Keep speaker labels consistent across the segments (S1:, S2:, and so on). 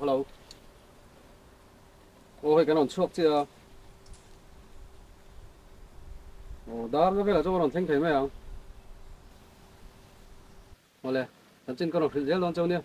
S1: Hello. Aw hei kan rawn chhuak chiah a. Aw dar na velah chuan ka rawn thleng thei mai ang. Awle, chanchin ka rawn hrilh zel dawn cheu nia.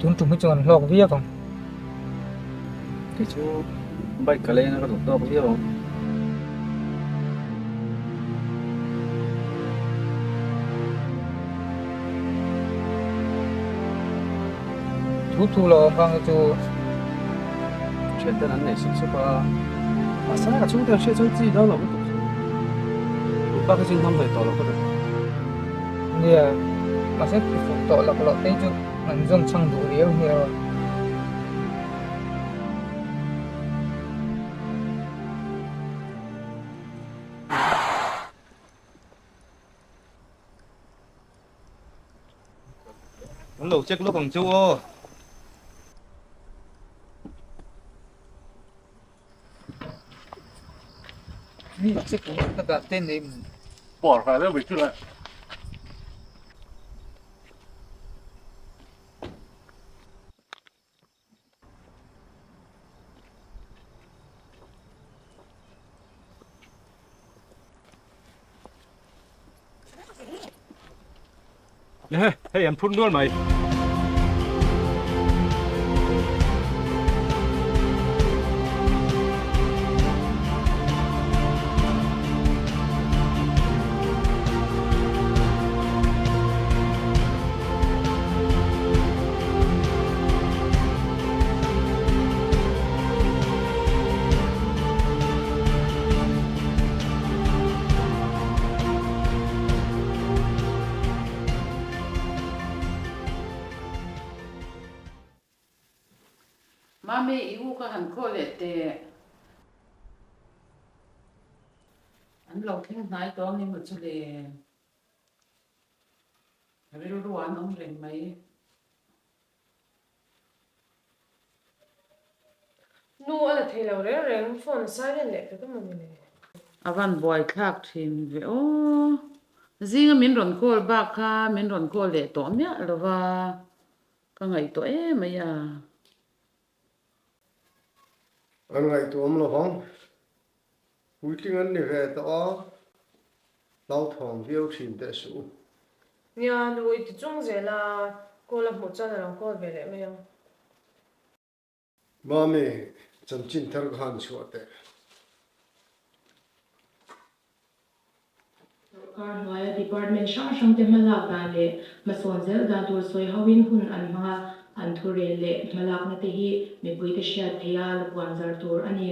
S2: Tun tum hi chuan an hlawk viau ang.
S1: Kei chu bike ka leng a ka duh tawk viau ang.
S2: Thu thu lo awm kang hi chu
S1: Thian ten an nei sup sup a, mahse a chhungte an hriat chuan chi dawn lo lutuk. Tun bak hi chu hnam hnawih tawh lo ka duh.
S2: Nia, mahse ti fuh tawh lak loh te hi chu an zawng chhang duh riau nia.
S3: An lo check lawk ang chu aw.
S2: Mi check ka dah te nei mu.
S4: Por khai deuh chu le.
S3: Hei an phur nual mai.
S5: Mami, i u ka han khaw leh teh. An lo thleng hnai tawh ang emaw chu le. Rilru an awm reng mai.
S6: Nu a la thei lo reng reng, phone a silent leh vek emaw ni le.
S5: A van buai thlak thin ve aw. Zinga min rawn call bak kha min rawn call leh tawh miah lo va, ka ngaihtuah em mai a.
S7: An ngaihtuah awm lo vang. Puitling an ni ve tawh a, hlauthawng viau thin teh suh u.
S6: Nia, nu i ti chung zel a, call a hmuh chuan a lo call ve leh mai ang.
S7: Mami, chanchin thar ka han chhuah teh.
S8: Sorkar hnuaia department hrang hrangte hmalak dan leh hmasawn zel dan tur sawi hoin hun an hmang a, an thurel leh hmalakna te hi mipuite hriat theiha la puanzar tur a ni.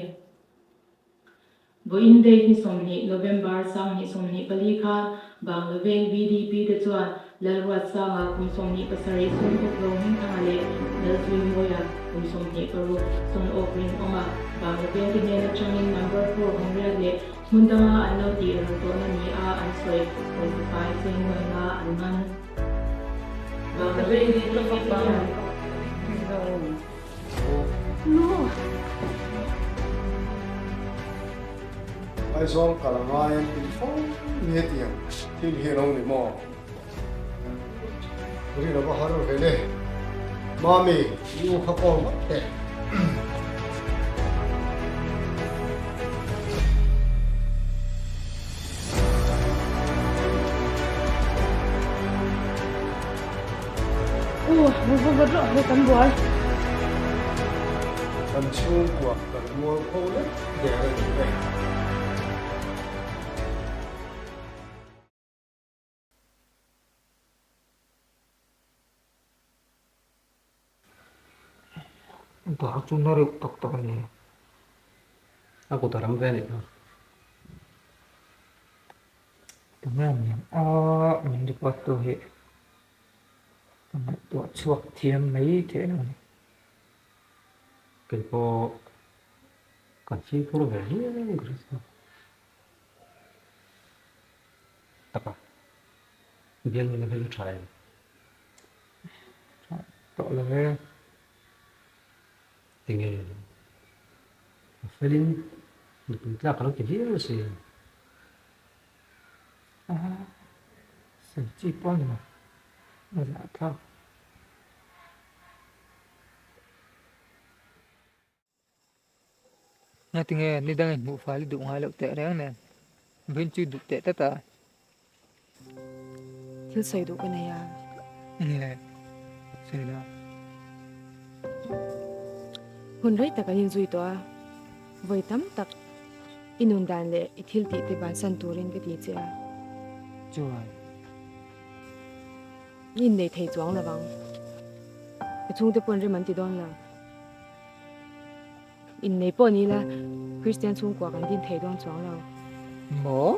S8: Vawiin date ni 20 November 2024 khan Banglaveng VDP te chuan Lalruatsanga kum 27 sawn awk Rohmingthanga leh Lalzuimawia kum 26 sawn awk Rinawma Banglaveng te hnen atangin number four Hawngriat leh hmun danga an lo tih ral tawhna ni a an sawi pawisa fai cheng nawina an man. Banglaveng VDP te hian.
S7: Aizawl kal a ngai an tih fo ni hetiang thil hi a lo ni maw? Rin a va har ve le. Mami, i u kha call vat teh.
S6: U, va vat rawh hei kan buai.
S7: Kan chhungkua kan mual kho lek der a ni e.
S2: Dar chu na reuh tak tak a ni.
S1: A kut a ram ve a nih kha.
S2: Tunge a niang a min report tu hi ka ngaihtuah chhuak thiam mai theih lo a ni.
S1: Kei pawh kan fimkhur ve hial ka hre chhuak. Taka, bialnu na hmel tha em?
S2: Tha tawh lo e.
S1: Tinge a felin nupui tlak a lo ti viau a si.
S2: Aha, sawi chi pawh a ni lo, a zahthlak. Ngatinge ni dangin hmuh fal i duh ngai loh teh reng nen vawiin chu i duh teh tlat a.
S4: Thil sawi duh ka nei a.
S2: Nge sawi la.
S4: Hun rei tak an inzui tawh a, vawi tam tak i nun dan leh i thil tih te bansan turin ka ti che a.
S2: Chuan.
S4: I innei thei chuang lo vang. Ka chhungte pawn rem an ti dawn lo. Innei pawh ni ila Kristian chhungkua kan din thei dawn chuang lo.
S2: Maw?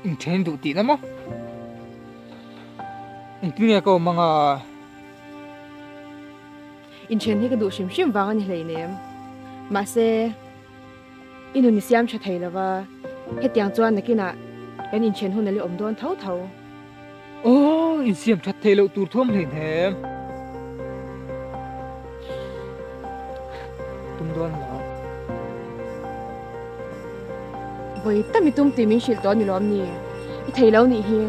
S2: Inthen duh tihna maw? Engtin nge ka awm anga?
S4: Inthen hi ka duh hrim hrim vang a ni hleinem. Mahse, i nun i siam tha thei lova, hetiang chuan nakinah kan inthen hun a li awm dawn tho tho.
S2: Aw, insiam that theih loh tur thuam hleinem. Tum dawn lo.
S4: Vawi tam i tum tih min hrilh tawh ni lawm ni? I thei lo nih hi.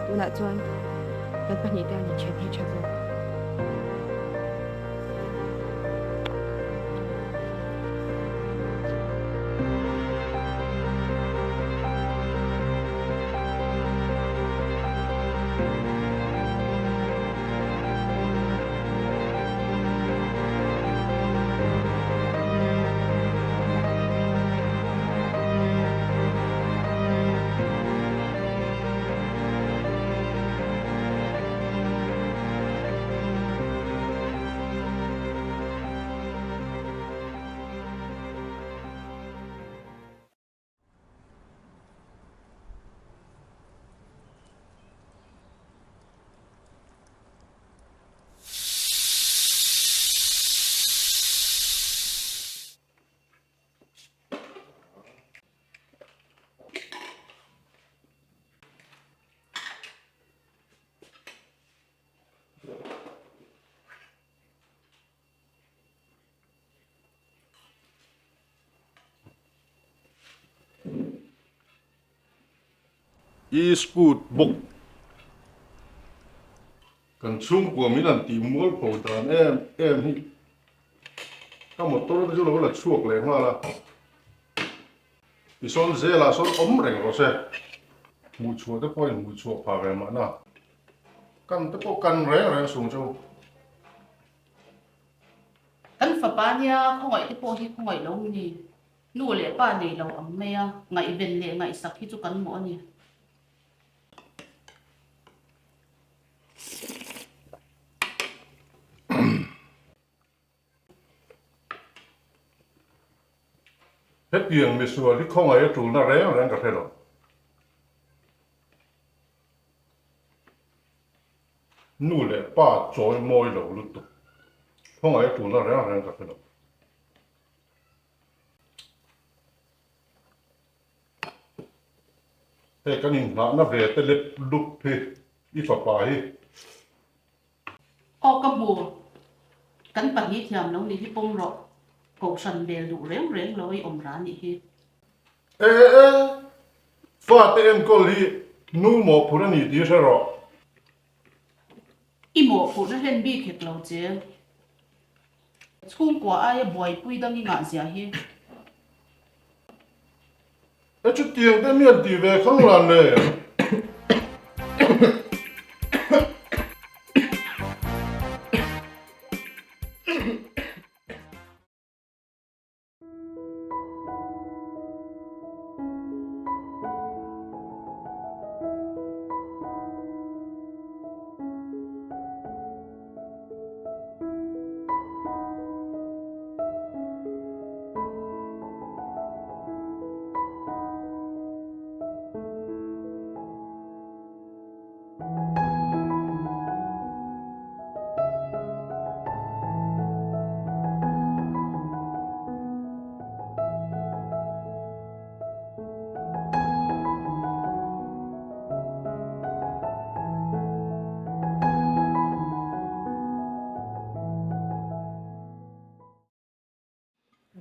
S4: Tunah chuan kan pahnih te an inthen hi tha zawk.
S9: I scoot bawk. Kan chhungkua min han tih mualpho dan em em hi ka motor te chu lo la chhuak leh nghal a, tisawn zelah sawn awm reng rawh se. Hmuhchhuah te pawhin hmuhchhuah phah ve mahna kan te pawh kan reng reng sung chu.
S5: Kan fapa nia khawngaih te pawh hi khawngaih lo ni. Nu leh pa nei lo ang mai a, ngaihven leh ngaihsak hi chu kan mawh a ni.
S9: Hetiang misual hi khawngaih a tulna reng reng ka hre lo. Nu leh pa chawi mawi lo lutuk. Khawngaih a tulna reng reng ka hre lo. Hei kan inhnahna ve te lep lup hi i fapa hi.
S5: Aw ka hmu, kan pahnih thiam lo nih hi pawm rawh, kohhran bel duh reng reng lo i awm ra nih hi.
S9: E e e, fate enkawl hi nu mawhphurh a ni tih hre rawh.
S5: I mawhphurhna hlen bik hek lo che. Chhungkua aia buaipui dang i ngah zia hi.
S9: E chutiang te mian tih ve khang lan le.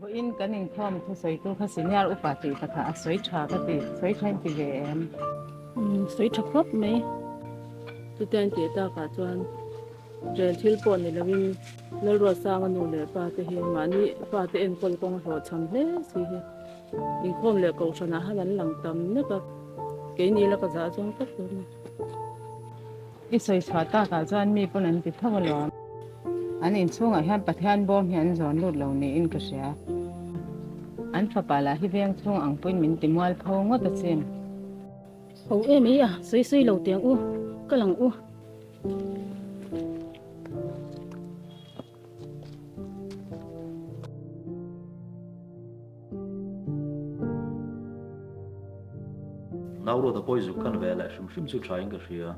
S5: Vawiin kan inkhawm thusawitu kha senior upa tih ka kha a sawi tha ka ti, sawi tha in ti ve em?
S8: Umm sawi tha khawp mai. Chutiang tih takah chuan rel thil pawh ni lovin Lalruatsanga nu leh pa te hi mahni pa te enkawl kawng a hlawhchham hle si hi inkhawm leh kohhranah han an lang tam nek a, keini la ka zah zawng tak tur a ni.
S5: I sawi chhuah takah chuan mi pawn an ti tho alawm. An inchhungah hian Pathian bawm hi an zawn lut lo niin ka hria. An fapa lah hi veng chhung ang pawhin min ti mual pho ngawt a chin.
S8: Ho em ei a, sawi sawi lo teh ang u, kal ang u.
S10: Nauruata pawh i zuk kan ve leh hrim hrim chu tha in ka hria.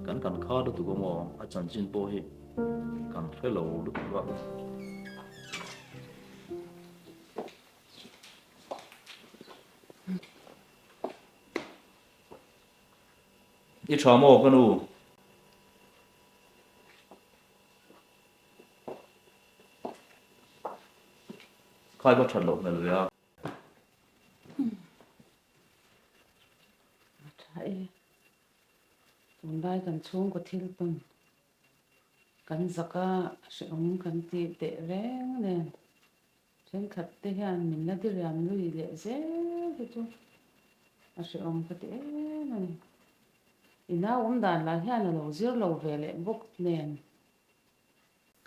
S10: Kan kan kha lutuk a maw? A chanchin pawh hi kan hre lo lutuk a. I tha maw ka nu? Khai va that loh hmel ve a.
S5: A tha e. Tunlai kan chhungkaw thil tawn kan zak a, hrehawm kan tih teh reng nen thenkhat te hian min la diriam lui leh zel hi chu a hrehawm ka ti em a ni. I nau awm dan lah hian a lo zir lo ve leh bawk nen.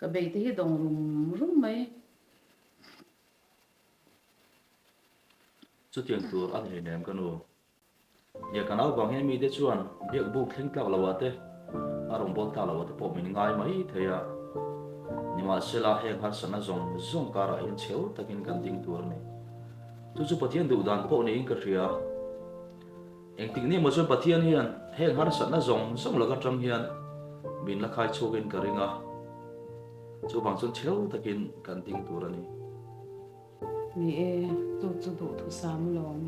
S5: Ka beite hi dawng rum rum mai.
S10: Chutiang tur a ni hleinem ka nu. Nia ka naupang hian mite chuan biak buk thleng tlak lo ah te, a rawn bawl tlak lo ah te pawh min ngai mai thei a. Nimahsela heng harsatna zawng zawng karah hian chheu takin kan ding tur a ni. Chu chu Pathian duh dan pawh niin ka hria. Engtik ni emaw chuan Pathian hian heng harsatna zawng zawng laka tang hian min la khai chhuakin ka ring a, chuvang chuan chheu takin kan ding tur a ni.
S5: Ni e, chu chu duhthusam alawm.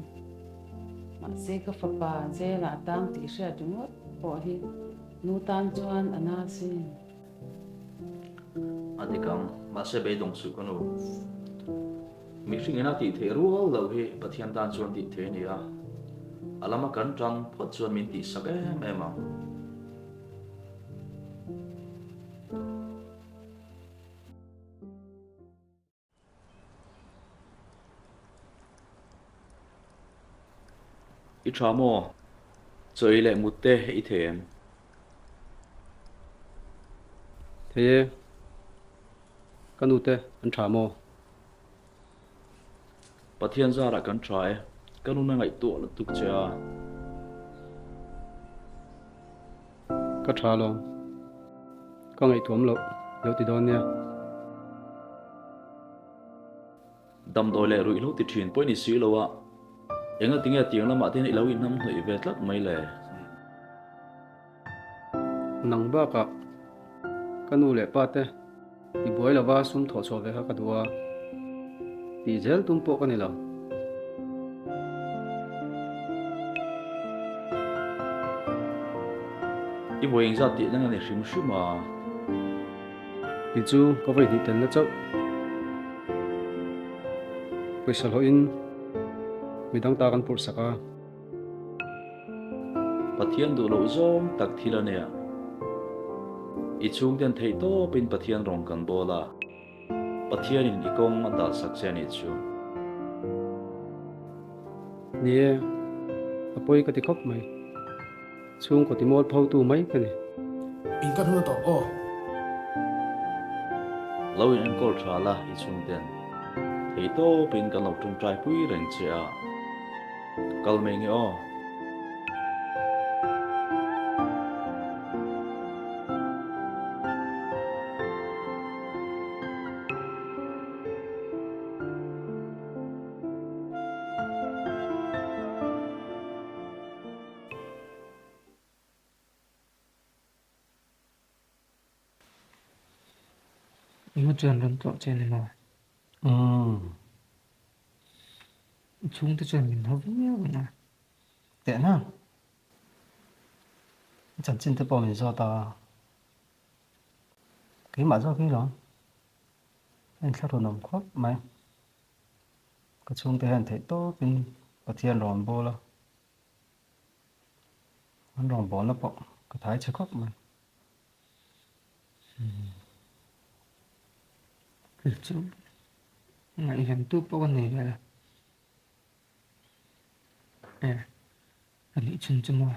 S5: Mahse ka fapa jail ah tang tih hriat ringawt pawh hi nu tan chuan a na sin.
S10: A dik ang, mahse beidawng suh ka nu. Mihring ina tih theih rual loh hi Pathian tan chuan tih theih a ni a, a lama kan tan phawt chuan min tihsak em em ang. I tha maw? Chaw ei leh mut te i thei em?
S1: Thei e. Ka nu te an tha maw?
S10: Pathian zarah kan tha e. Ka nuna ngaihtuah lutuk che a.
S1: Ka tha alawm. Ka ngaihtuam loh lo ti dawn nia.
S10: Damdawi leh ruihhlo ti thin pawh i ni si lo a, enga tinge tiang lamah te hian i lo inhnam hnawih ve tlat mai le?
S1: Nang bakah ka nu leh pa te ti buai lova sum thawh chhuah ve kha ka duh a, tih zel tum pawh ka ni lo.
S10: I vawi engzat tih nang a ni hrim hrim a.
S1: Tih chu ka vawi hnih telna chauh. Pawisa hlawhin midang ta kan purh sak a.
S10: Pathian duh loh zawng tak thil a nia. I chhungten theih tawpin Pathian rawng kan bawl a, Pathianin i kawng a dalsak che a nih chu.
S1: Ni e, a pawi ka ti khawp mai. Chhungkaw ti mual pho tu mai ka ni.
S11: In ka hnu tawh aw.
S10: Lo in enkawl tha la i chhungten. Thei tawpin kan lo tawngtai pui reng che a. Kal mai nge aw.
S2: Eng chuan rawn tlawh che ni maw?
S7: Umm.
S2: I chhungte chuan min haw viau ang a.
S1: Tehna. I chanchin te pawh min zawt a. Keimah zawk hi lawm. A inthlahrun awm khawp mai. Ka chhungte hian theih tawpin Pathian rawn bawl a, an rawn bawlna pawh ka thai chhe khawp mai.
S2: Kei chu ngaihventu pawh ka nei ve lo. E, ka nih chhun chu maw?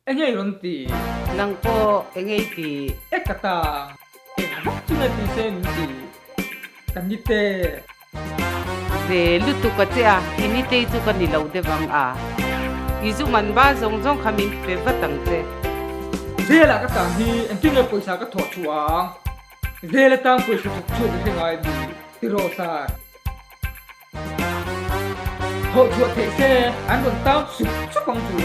S2: Enge i rawn ti?
S5: Nang pawh enge i ti?
S2: E ka ta, eng vak chu nge ti se min ti? Ka ni te.
S5: Ve lutuk a che a, i ni tei chu ka ni lo deuh ang a. I zu man ba zawng zawng kha min pe vat ang che.
S2: Zel ah ka tan hi engtin nge pawisa ka thawh chhuah ang? Zel atang pawisa thawk chhuak i hre ngai mi? Ti rawh sar. Thawh chhuah theih se an rawn tang sup sup ang chu.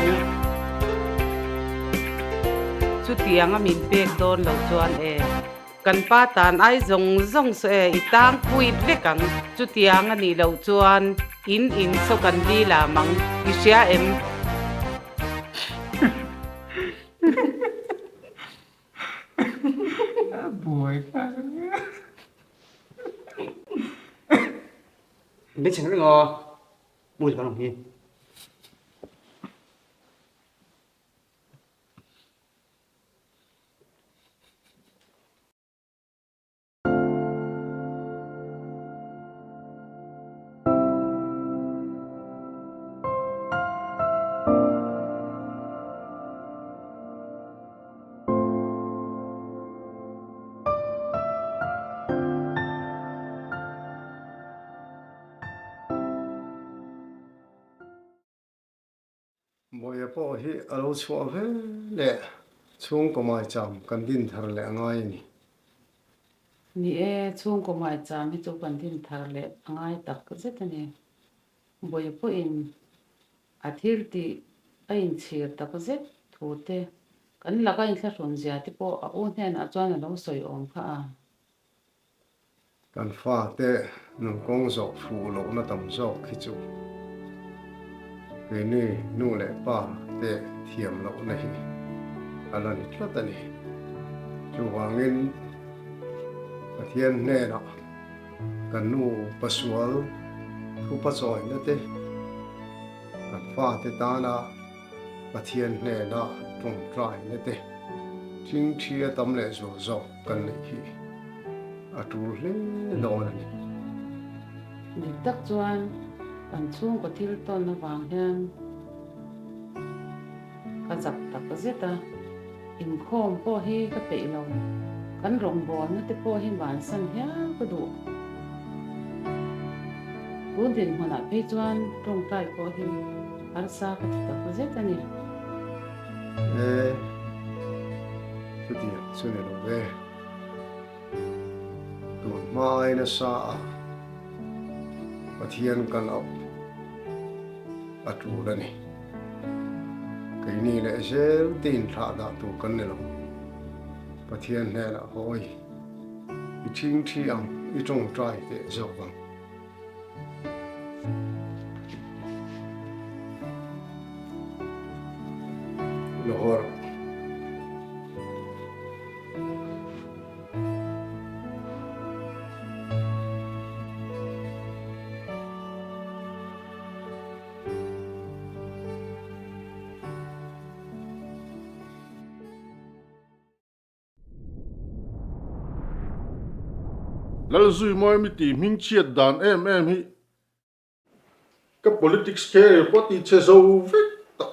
S5: Chutiang a min pek dawn lo chuan e, kan pa tan ai zawng zawng saw e, i tang puit vek ang. Chutiang a nih loh chuan in in saw kan li lam ang, i hria em?
S1: Min chheng reng aw, hmu kan awm hi.
S7: Mawia pawh hi a lo chhuah ve leh chhungkaw maicham kan din thar leh a ngai a ni.
S5: Ni e, chhungkaw maicham hi chu kan din thar leh a ngai tak zet a ni. Mawia pawhin A thil tih a inchhir tak zet thu te, kan laka inthlahrun zia te pawh a u hnenah chuan a lo sawi awm kha a.
S7: Kan fate nunkawng zawh fuh lohna tam zawk khi chu keini nu leh pa te thiam lohna hi a la ni tlat a ni. Chuvangin Pathian hnenah Kan nu pasual thupa chawina te, kan fate tana Pathian hnena tawngtaina te thingthi a tam leh zual zawk kan neih hi a tul hle dawn a ni.
S5: Dik tak chuan kan chhungkaw thil tawn avang hian Ka zak tak zet a, inkhawm pawh hi ka peih lo, kan rawngbawlna te pawh hi bansan hial ka duh. Tun dinhmunah phei chuan tawngtai pawh hi harsa ka ti tak zet a ni.
S7: E, chutiang chu ni lo ve. Tun hma ai nasa a Pathian kan auh a tul a ni. Keini leh zel te inthlah dah tur kan ni lo. Pathian hnenah hawi i thingthi ang, i tawngtai teh zawk ang. Lahore.
S9: Lalzuimawi mi tih hmingchhiat dan em em hi ka politics career pawh ti chhe zo vek tak.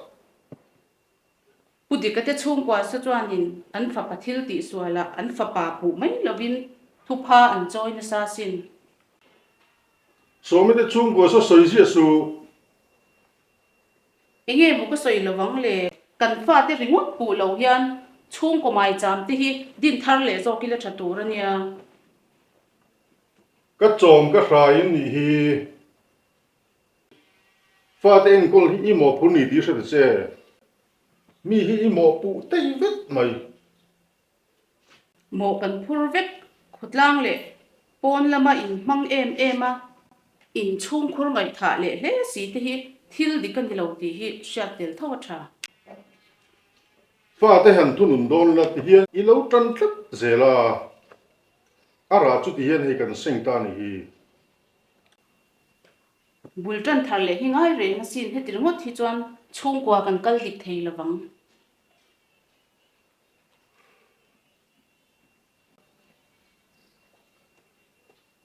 S5: Pu Dika te chhungkua sa chuanin an fapa thil tihsualah an fapa puh mai lovin thupha an chawi nasa sin.
S9: Sawmi te chhungkua sa sawi ziah suh.
S5: Enge maw ka sawi lo ang le? Kan fate ringawt puh lo hian chhungkaw maicham te hi din thar leh zawk ila tha tur a nia.
S9: Ka chawm ka hraiin nih hi. Fate enkawl hi i mawhphur ni tih hre ta che. Mi hi i mawhpuh tei vek mai.
S5: Mawh kan phur vek, khawtlang leh pawn lama inhmang em em a, inchhungkhur ngaihthah leh hle si te hi thil dik a ni lo tih hi hriat tel tho a tha.
S9: Fate han thunun dawn la ti hian i lo tan tlat zel a. A rah chu ti hian hei kan seng ta a nih hi.
S5: Bul tan thar leh hi ngai reng asin, heti ringawt hi chuan chhungkua kan kal dik thei lovang.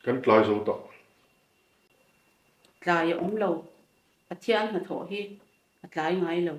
S9: Kan tlai zo tak.
S5: Tlai a awm lo, Pathian hnathawh hi a tlai ngai lo.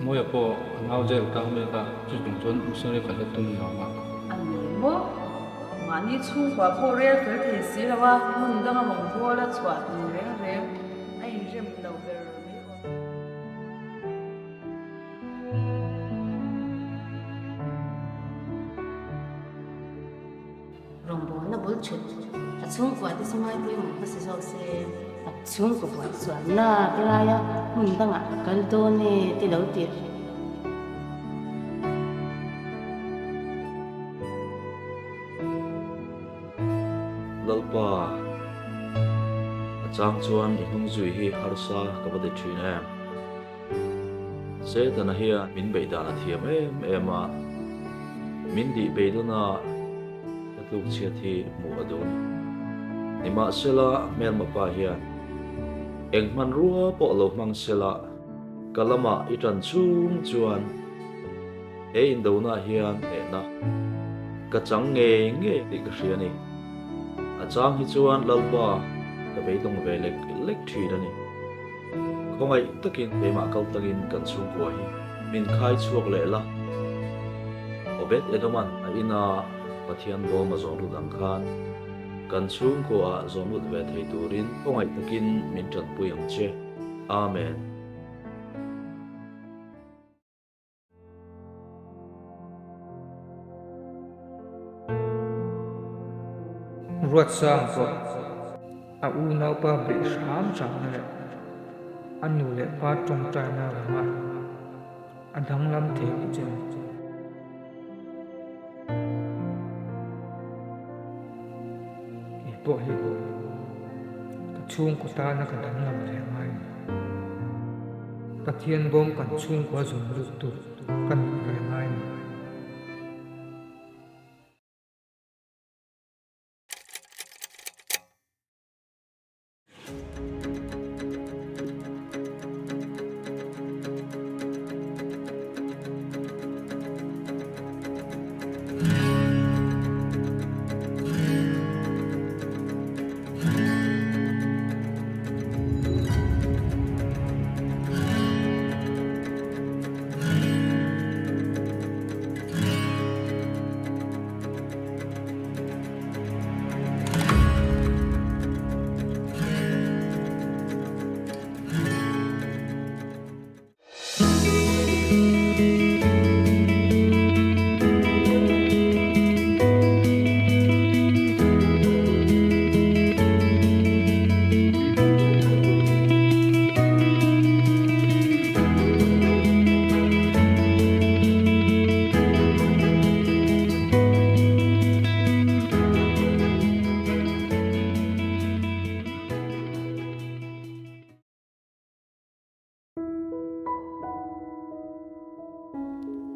S1: Mawia pawh a nau jail tang mek a, chutah chuan missionary kal a tum ni awm a.
S5: A ni maw? Mahni chhungkua pawh rel fel thei si lo a, hmun danga rawngbawla chhuah tur reng reng a inrem lo ber mai awm.
S12: Rawngbawlna bul chhut a chhungkua te chu ngaipawimawh hmasa zawk se. A chhungkaw buai chuan lak laia hmun dangah ka kal dawn e ti lo tir.
S10: Lalpa, a chang chuan i hnung zui hi harsa ka va ti thin em? Setana hian min beih dan a thiam em em a, min dih beidawn a ka tluk chhiat hi hmuh a dun. Nimahsela hmelma pa hian eng hmanrua pawh lo hmang sela ka lamah i tan chung chuan he indonah hian hnehna ka chang ngei ngei tih ka hria a ni. A chang hi chuan Lalpa ka beidawng ve lek lek thin a ni. Khawngaih takin keimah kal tlangin kan chhungkua hi min khai chhuak leh la. Obed Edoman a ina Pathian bawm a zawn lut ang khan kan chhungkua ah zawn lut ve thei turin khawngaih takin min tanpui ang che. Amen.
S2: Ruatsang pawh a unaupa beih hram hramna leh a nu leh pa tawngtaina vanga a danglam thei loh chuan kei pawh hi ka chhungkaw tana ka danglam ve ngai a ni. Pathian bawm kan chhungkua zawm lut tur ka nih ve ngai a ni.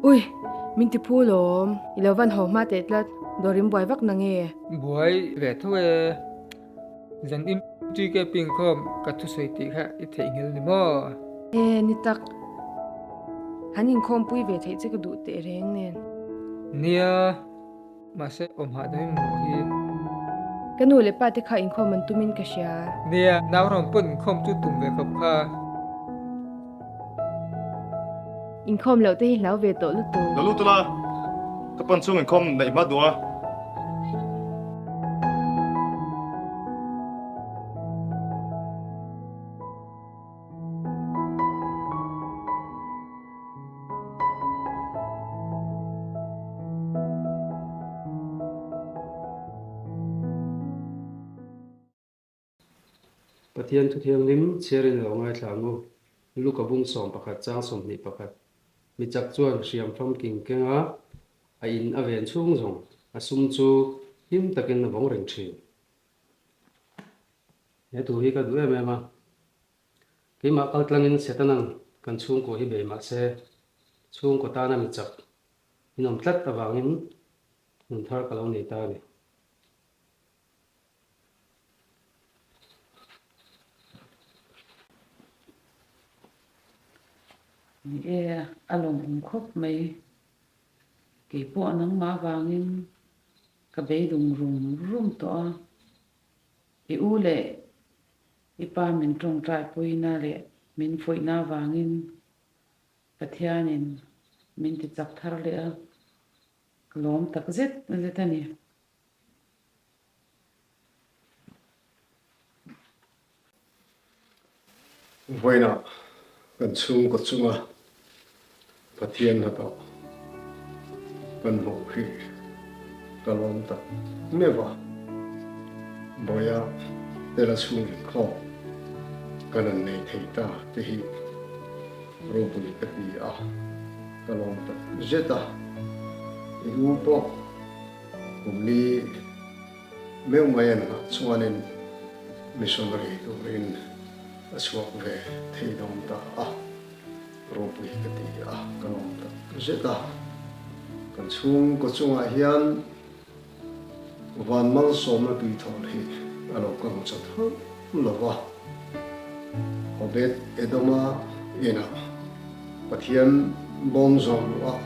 S4: Ui, min ti phu lawm. I lo van haw hma teh tlat, dawr in buai vak na nge?
S2: Buai ve tho e. Zan in TK ping khawm ka thusawi tih kha i theihnghilh ni maw?
S4: E, ni tak. Han inkhawmpui ve theih che ka duh teh reng nen.
S2: Nia. Mahse awm hahdam in maw hi.
S4: Ka nu leh pa te kha inkhawm an tum in ka hria.
S2: Nia, nau rawn pawn inkhawm chu tum ve khawp kha.
S4: Inkhawm loh te hi hlau ve tawh lutuk.
S3: Lo lut ula, ka pan chung inkhawm neih hma duh a.
S1: Pathian Thuthianghlim chhiarin lo ngaithla ang u. Luka bung 11 chang 21. Mi chak chuan hriam famking kenga a in a ven chhung zawng a sum chu him takin a vawng reng thin. He thu hi ka duh em em a. Keimah kal tlangin Setanan kan chhungkaw hi bei mah se, chhungkaw tana mi chak in awm tlat avangin nun thar ka lo nei ta a ni.
S5: Ni e, a lawmawm khawp mai. Keipawh nangmah avangin ka beidung rum rum tawh a. I u leh i pa min tawngtai puina leh min fuihna avangin Pathianin min ti chak thar leh a, ka lawm tak zet zet a ni.
S7: Vawiinah kan chhungkaw chunga Pathian hnathawh kan hmuh hi ka lawm tak meuh a, Bawiha tela chhung inkhawm kan han nei thei ta te hi ropui ka ti a, ka lawm tak zet a, i u pawh kum li meuh mai an nghah chuanin missionary turin a chhuak ve thei dawn ta a. Ropui ka ti a, ka lawm tak zet a. Kan chhungkaw chungah hian van malsawmna tuithawl hi a lo kang chat hauh lo va. Obed Edoma inah Pathian bawm zawm luh ah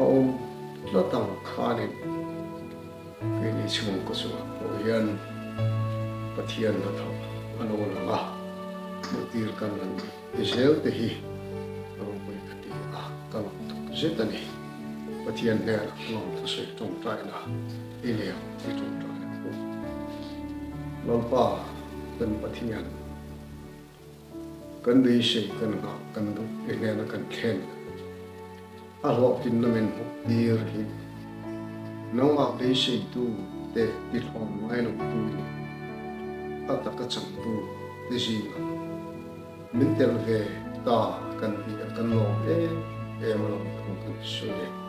S7: a awm tlat ang khanin keini chhungkaw chungah pawh hian Pathian hnathawh a lo lang a, hmuhtir kan han ni. I zel te hi ropui ka ti a, ka lawm tak zet a ni. Pathian hnenah lawm thusawi tawngtaina i nei ang i tawngtai ang u. Lalpa kan Pathian, kan beisei kan nghah kan duh i hnena kan thlen a hlawhtlinna min hmuh tir hi nangmah beiseitu te ti hlawm ngai lo tu i ni. A taka changtu te zingah Min tel ve ta kan ti a, kan lawm em em a lawm thu kan sawi e.